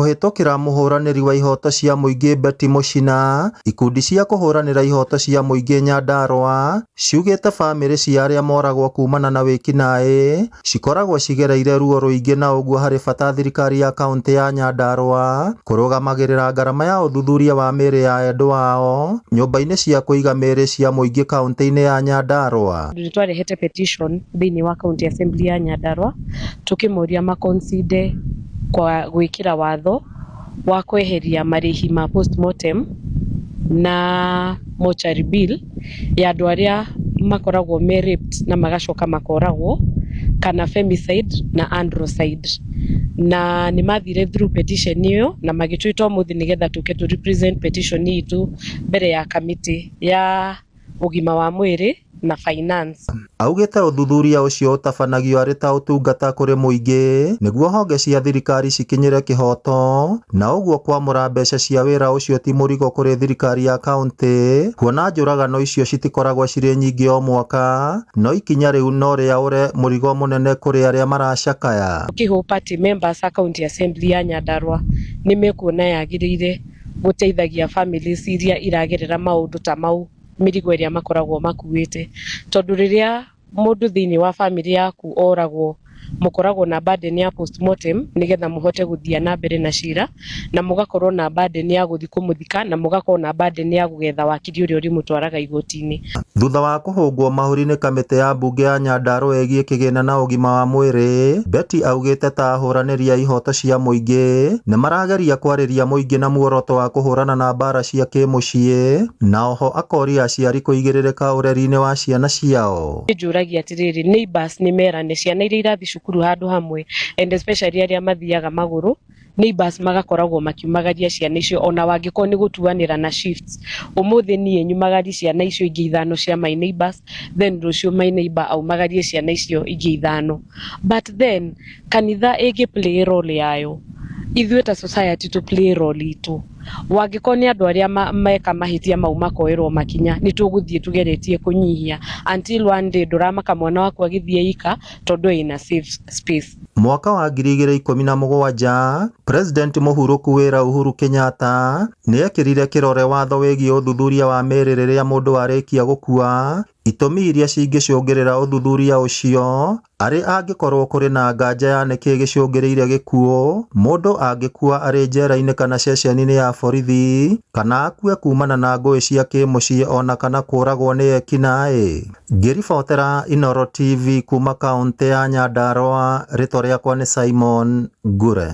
Kũhĩtũkĩra mũhũranĩri wa ihoto cia mũingĩ Betty Mũchina, ikundi cia kũhũranĩra ihoto cia mũingĩ Nyandarua ciugĩte bamĩrĩ cia arĩa moragwo kumana na wĩkinaĩ cikoragwo cigereire ruo rũingĩ na ũguo harĩ bata thirikari ya kaũntĩ ya Nyandarua kũrũgamagĩrĩra ngarama ya ũthuthuria wa mĩĩrĩ ya endwa ao nyũmba-inĩ cia kũiga mĩĩrĩ cia mũingĩ kaũntĩ-inĩ ya Nyandarua. Nĩ twarehete petition thĩinĩ wa county assembly ya Nyandarua tukĩmoria maconsider kwa gwĩkĩra watho wa kweheria marĩhi ma postmortem na mortuary bill ya andũ arĩa makoragwo me raped na magacoka makoragwo kana femicide na androcide. Na nĩ mathire through petition ĩyo na magĩtwĩta ũmũthĩ nĩgetha tũke tũ represent petition itũ mbere ya kamĩtĩ ya ũgima wa mwĩrĩ na finance. Augĩte ũthuthuria ũcio ũtabanagio arĩ ta ũtungata kũrĩ mũingĩ nĩguo honge cia thirikari cikinyĩre kĩhoto na ũguo kwamũra mbeca cia wĩra ũcio ti mũrigo kũrĩ thirikari ya kaũntĩ, kuona njũragano icio citikoragwo cirĩ nyingĩ o mwaka, no ikinya rĩu no rĩaũre mũrigo mũnene kũrĩ arĩa maracakaya. Ũkĩhope atĩ members a county assembly ya Nyandarua nĩ mekuona yagĩrĩire gũteithagia families iria iragerera maũndũ ta mau, mĩrigo ĩrĩa makoragwo makuĩte, tondũ rĩrĩa mũndũ thĩinĩ wa family yaku oragwo, mũkoragwo na burden ya postmortem nĩgetha mũhote gũthiĩ na mbere na cira, na mũgakorwo na burden ya gũthiĩ kũmũthika, na mũgakorwo na burden ya gũgetha wakiri ũrĩa ũrĩmũtwaraga igoti-inĩ. Thutha wa kũhũngwo mahũri nĩ kamĩtĩ ya mbunge ya Nyandarua ĩgiĩ kĩgĩna na ũgima wa mwĩrĩ, Betty augĩte ta ahũranĩri a ihoto cia mũingĩ nĩ marageria kwarĩria mũingĩ na muoroto wa kũhũrana na mbara cia kĩmũciĩ, na oho akoria aciari kũigĩrĩrĩka ũreri-inĩ wa ciana ciao. Njũragia atĩrĩrĩ, neighbors nĩ merane ciana iria irathiĩ cukuru handũ hamwe, and especially arĩa mathiaga magũrũ, neighbors magakoragwo makiumagaria ciana icio, ona wangĩkorwo nĩ gũtuanĩra na shifts. Ũmũthĩ niĩ nyumagarie ciana icio ingĩ ithano cia my neighbors, then rũciũ my neighbor aumagarie ciana icio ingĩ ithano. But then kanitha ĩngĩ play role yayo, ithuĩ ta society to play role itũ. Wangĩkorwo nĩ andũ arĩa meka mahĩtia mau makoerwo makinya, nĩ tũgũthiĩ tũgeretie kũnyihia until one day ndũramaka mwana waku agĩthiĩ ika tondũ ĩna safe space. Mwaka wa 2017, President mũhurũku wĩra Uhuru Kenyatta nĩ ekĩrire kĩrore watho wĩgiĩ ũthuthuria wa mĩĩrĩ rĩrĩa mũndũ arĩkia gũkua. Itũmi iria cingĩcũngĩrĩra ũthuthuria ũcio arĩ angĩkorwo kũrĩ na nganja ya nĩkĩĩ gĩcũngĩrĩirie gĩkuũ, mũndũ angĩkua arĩ njera-inĩ kana ceceni-inĩ ya borithi, kana akue kumana na ngũĩ cia kĩmũciĩ ona kana kũragwo nĩ ekinaĩ. Ngĩribotera Inooro TV kuma kaũntĩ ya Nyandarua, rĩtwa rĩakwa nĩ Simon Ngure.